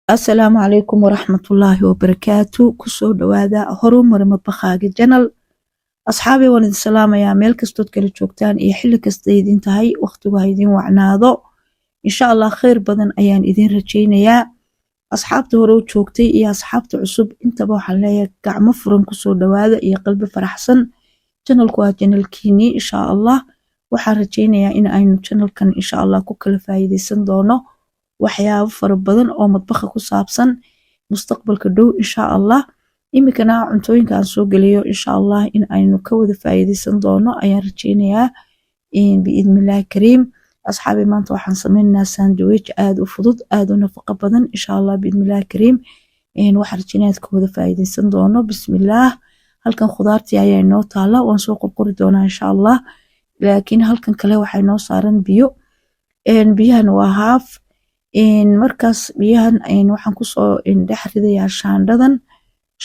Asalaamu calaykum waraxmatullaahi wabarakaatu. Kusoo dhawaada Horumar Madbakhaaga channel. Asxaabay, waan idin salaamayaa meel kastood kala joogtaan iyo xilli kasta idin tahay. Waqtigu ha idin wacnaado, insha Allah. Khayr badan ayaan idin rajaynayaa. Asxaabta hore u joogtay iyo asxaabta cusub intaba waxaan leeyahay gacmo furan kusoo dhawaada iyo qalbi faraxsan. Channelku waa channelkiinii. Insha Allah waxaan rajaynayaa in aynu channelkan insha Allah ku kala faa'iideysan doono waxyaabo fara badan oo madbaxa ku saabsan mustaqbalka dhow, insha Allah. Iminkana cuntooyinka aan soo geliyo, insha Allah, in aynu ka wada faa'iideysan doono ayaan rajaynayaa, biidnillahi kariim. Asxaabi, maanta waxaan sameynaynaa sandwich aada u fudud, aada u nafaqo badan, insha Allah, biidnillahi kariim. Waxaan rajaynaya ka wada faa'iideysan doono. Bismillaah. Halkan khudaartii ayaa inoo taala, waan soo qorqori doonaa, insha Allah. Laakiin halkan kale waxaa inoo saaran biyo. Biyahan waa haaf. Markaas biyahan waxaan kusoo dhex ridayaa shaandhadan.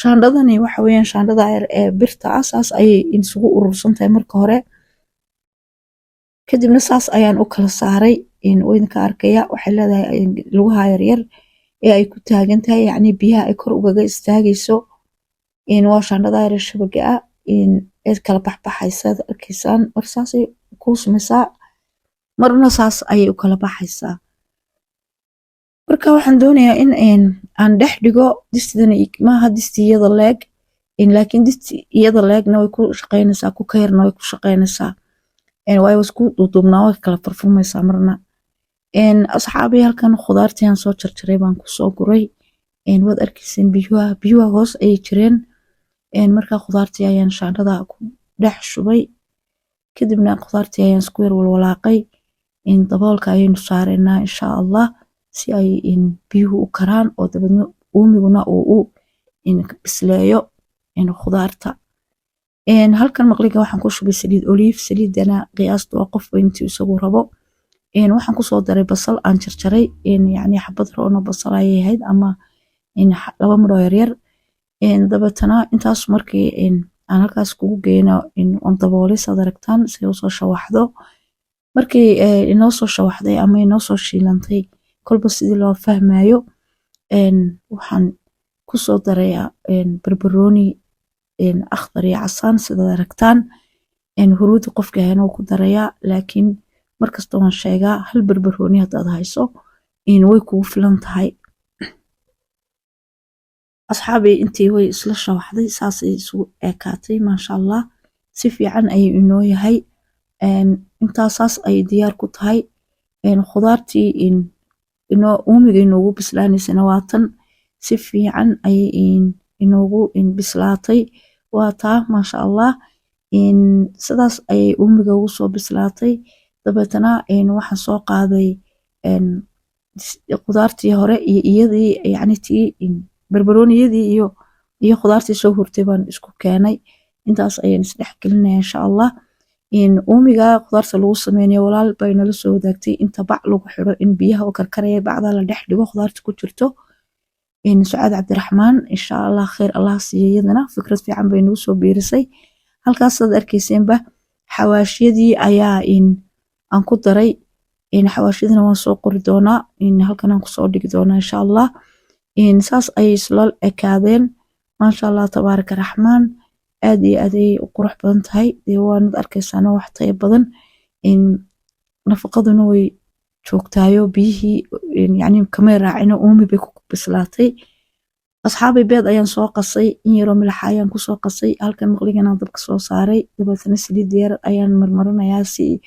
Shaandhadani waxa weeyaan shaandhada yar ee birta ah. Saas ayay isugu urursan tahay marka hore, kadibna saas ayaan u kala saaray. Idinka arkaya, waxay leedahay lugaha yaryar ee ay ku taagan tahay, yacni biyaha ay kor ugaga istaagayso. Waa shaandhada yar ee shabaga ah ee kala baxbaxaysa, ad arkaysaan. Mar saasay kuu samaysaa, marna saas ayay u kala baxaysaa. Marka waxaan doonayaa in aan dhex dhigo distidan. Maaha disti iyada leeg, laakiin disti iyada leegna way ku shaqeynaysaa, ku ka yarna way ku shaqeynaysaa, waayo isku duuduubnaa, way kala furfurmaysaa marna. Asxaabi, halkan khudaartii aan soo jarjaray baan kusoo guray. Waad arkayseen biyuha, biyuha hoos ayay jireen. Marka khudaartii ayaan shaandhada ku dhex shubay, kadibna khudaartii ayaan isku yar walwalaaqay. Daboolka ayaynu saareynaa, insha Allah, si ay biyuhu u karaan oo dabeedna uumiguna uu u bisleeyo khudaarta. Halkan maqliga waxaan ku shubay saliid olive. Saliidana qiyaasta waa qofba intii isagu rabo. Waxaan kusoo daray basal aan jarjaray, yacni xabad roona basal ayay ahayd ama laba midhoo yaryar. Dabeetana intaas markii aan halkaas kugu geyno, waan daboolay, saad aragtaan, si usoo shawaxdo. Markii inoo soo shawaxday ama inoo soo shiilantay, kolba sidii loo fahmayo, waxaan kusoo darayaa barbarooni akhdar iyo casaan, sidaad aragtaan. Huruudi qofka hayana wuu ku darayaa, laakiin markasta waan sheegaa, hal barbarooni haddaad hayso way kugu filan tahay. Asxaabi, intii way isla shawaxday, saasay isugu ekaatay, maasha Allah, si fiican ayuu inoo yahay. Intaasaas ayay diyaar ku tahay. Khudaartii inoo uumiga inoogu bislaanaysana waa tan, si fiican ayay inoogu bislaatay. Waa taa, maasha Allah, sidaas ayay uumiga ugu soo bislaatay. Dabeetana waxaan soo qaaday khudaartii hore iyo iyadii, yacni tii barbarooniyadii iyo khudaartii soo hurtay baan isku keenay. Intaas ayaan isdhex gelinaya, insha Allah. Uumiga khudaarta lagu sameynayo, walaal bay nala soo wadaagtay inta bac lagu xiro in biyaha oo karkaraya bacda la dhex dhigo khudaarta ku jirto. Sucaad Cabdiraxmaan, insha Allah, khayr Allah siiyo, iyadana fikrad fiican bay nagu soo biirisay. Halkaasaad arkayseenba xawaashyadii ayaa aan ku daray. Xawaashyadina waan soo qori doonaa, halkan aan kusoo dhigi doonaa, insha Allah. Saas ayay isla ekaadeen, maasha Allah, tabaaraka raxmaan. Aad iyo aad ayay u qurux badan tahay. Dee waanad arkaysaana, wax tayo badan, nafaqaduna way joogtaayo, biyihii yacni kamay raacino, uumi bay ku bislaatay. Asxaabay, beed ayaan soo qasay, in yaroo milaxa ayaan kusoo qasay. Halkan maqligana dabka soo saaray, dabeetana saliid yar ayaan marmarinayaa si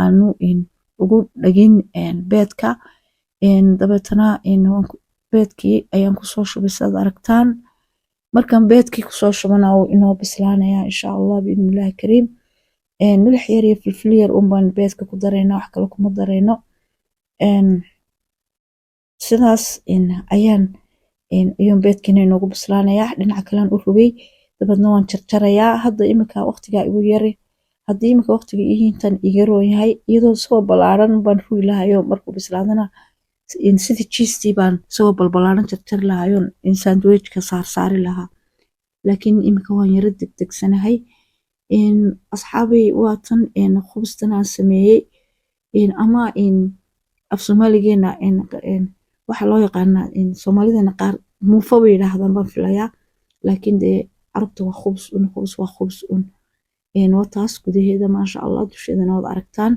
aanu ugu dhagin beedka. Dabeetana beedkii ayaan kusoo shubay, sidaad aragtaan. Markaan beedkii kusoo shubana, wuu inoo bislaanaya, insha Allah, biidnillahi kariim. Milix yar iyo filfil yar unbaan beedka ku darayna, wax kale kuma darayno. Sidaas ayaan ayuun beedkiina inoogu bislaanayaa. Dhinaca kalean u rogay, dabeedna waan jarjarayaa. Hadda iminka waqtigaa igu yari. Haddii iminka waqtiga intan iga roon yahay, iyadoo isagoo ballaaran baan rugi lahayo, markuu bislaadana sidii cheese-tii baan isagoo balbalaaran jarjari lahayo, sandwichka saarsaari lahaa, laakiin iminka waan yaro degdegsanahay. Asxaabay, waa tan khubstan aan sameeyey, ama af Soomaaligeena waxaa loo yaqaanaa khubsada. Waxaa loo yaqaanaa, Soomaalidana qaar muufo bay yidhaahdaan baan filayaa, laakiin dee Carabta waa khubs un, khubs waa khubs un. Waa taas gudaheeda, maasha Allah. Dusheedana waad aragtaan.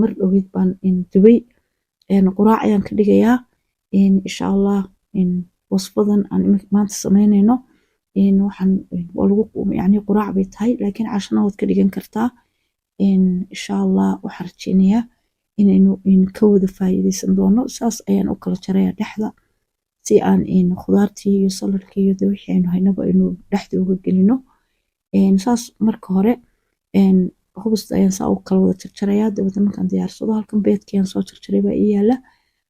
Mar dhowid baan dubay. Quraac ayaan ka dhigayaa, insha Allah. Wasfadan aan maanta sameynayno waxaan waa lagu, yani, quraac bay tahay, laakiin cashana waad ka dhigan kartaa, insha Allah. Waxaan rajeynayaa inaynu ka wada faa'iideysan doono. Saas ayaan u kala jarayaa dhexda si aan khudaartii iyo saladkii iyo de wixii aynu haynaba aynu dhexda uga gelino. Saas marka hore khubusta ayaan saa u kala wada jarjarayaa. Dabeetna markaan diyaarsado, halkan beedkii aan soo jarjaray baa ii yaala,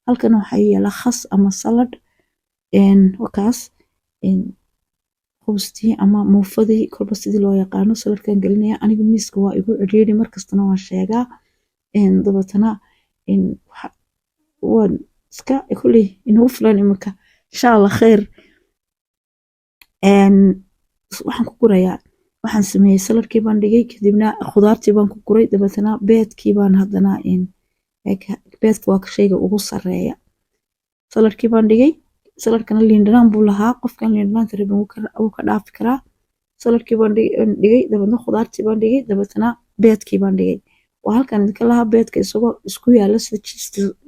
halkan waxaa ii yaala khas ama salad. Wakaas khubustii ama muufadii, kolba sidii loo yaqaano. Saladkan gelinaya. Anigu miiska waa igu cidhiidhi, markastana waan sheegaa. Dabeetana waan iska kulley inagu filan iminka, insha Allah khayr. Waxaan ku gurayaa, waxaan sameeyey saladkii baan dhigay, kadibna khudaartii baan ku guray, dabeetana beedkii baan haddana. Beedka waa shayga ugu sareeya. Saladkii baan dhigay. Saladkana liin dhanaan buu lahaa. Qofkan liin dhanaanta rabin wuu ka dhaafi karaa. Saladkii baan dhigay, dabeetna khudaartii baan dhigay, dabeetna beedkii baan dhigay. Waa halkan idinka lahaa, beedka isagoo isku yaala sida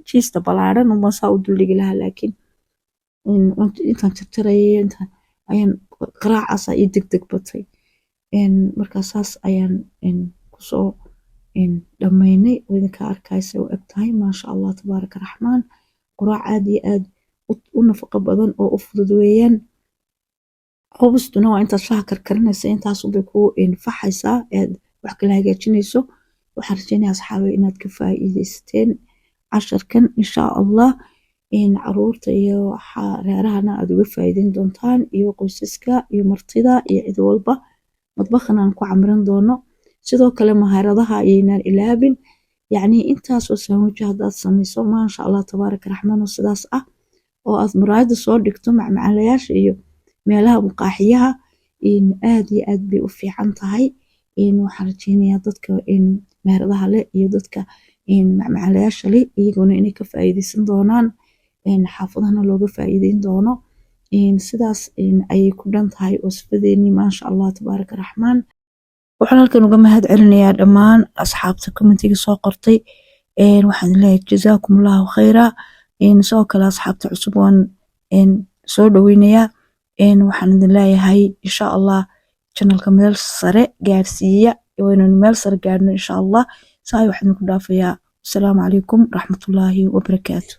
jiista ballaaran unbaan saa u duldhigi lahaa, laakiin intaan jarjarayay intaan ayaan qaraacaasa ii degdeg batay. Markaa saas ayaan kusoo dhammaynay. Idinka arkaysa u eg tahay, maasha Allah, tabaaraka raxmaan. Quraac aad iyo aad u nafaqo badan oo u fudud weeyaan. Khubustuna waa intaad shaha karkarinaysa, intaasunbay kuu faxaysaa eed wax kala hagaajinayso. Waxaan rajeynaya, asxaabay, inaad ka faa'iidaysateen casharkan, insha Allah. Caruurta iyo reerahana aad uga faa'iideyn doontaan, iyo qoysaska iyo martida iyo cid walba. Madbakhana aan ku camiran doono. Sidoo kale mahaaradaha ayaynaan ilaabin. Yacni intaasoo sandwich haddaad samayso, maasha Allah, tabaaraka raxmaan, oo sidaas ah oo aad muraayada soo dhigto macmacaanlayaasha iyo meelaha muqaaxiyaha, aad iyo aad bay u fiican tahay. Waxaan rajeynayaa dadka meheradaha leh iyo dadka macmacaanlayaasha leh iyaguna inay ka faa'iideysan doonaan, xaafadahana looga faa'iideyn doono. Sidaas ayay ku dhan tahay wasfadeenii, maasha Allah, tabaaraka raxmaan. Waxaan halkan uga mahad celinayaa dhammaan asxaabta commentiga soo qortay. Waxaan leeyahay jazaakum Allahu khayra. Sidoo kale asxaabta cusub waan soo dhoweynayaa. Waxaan idin leeyahay, insha Allah, channelka meel sare gaarsiiya, waynanu meel sare gaarno, insha Allah. Saa waxaan idinku dhaafayaa. Asalaamu calaykum raxmatullaahi wabarakaatu.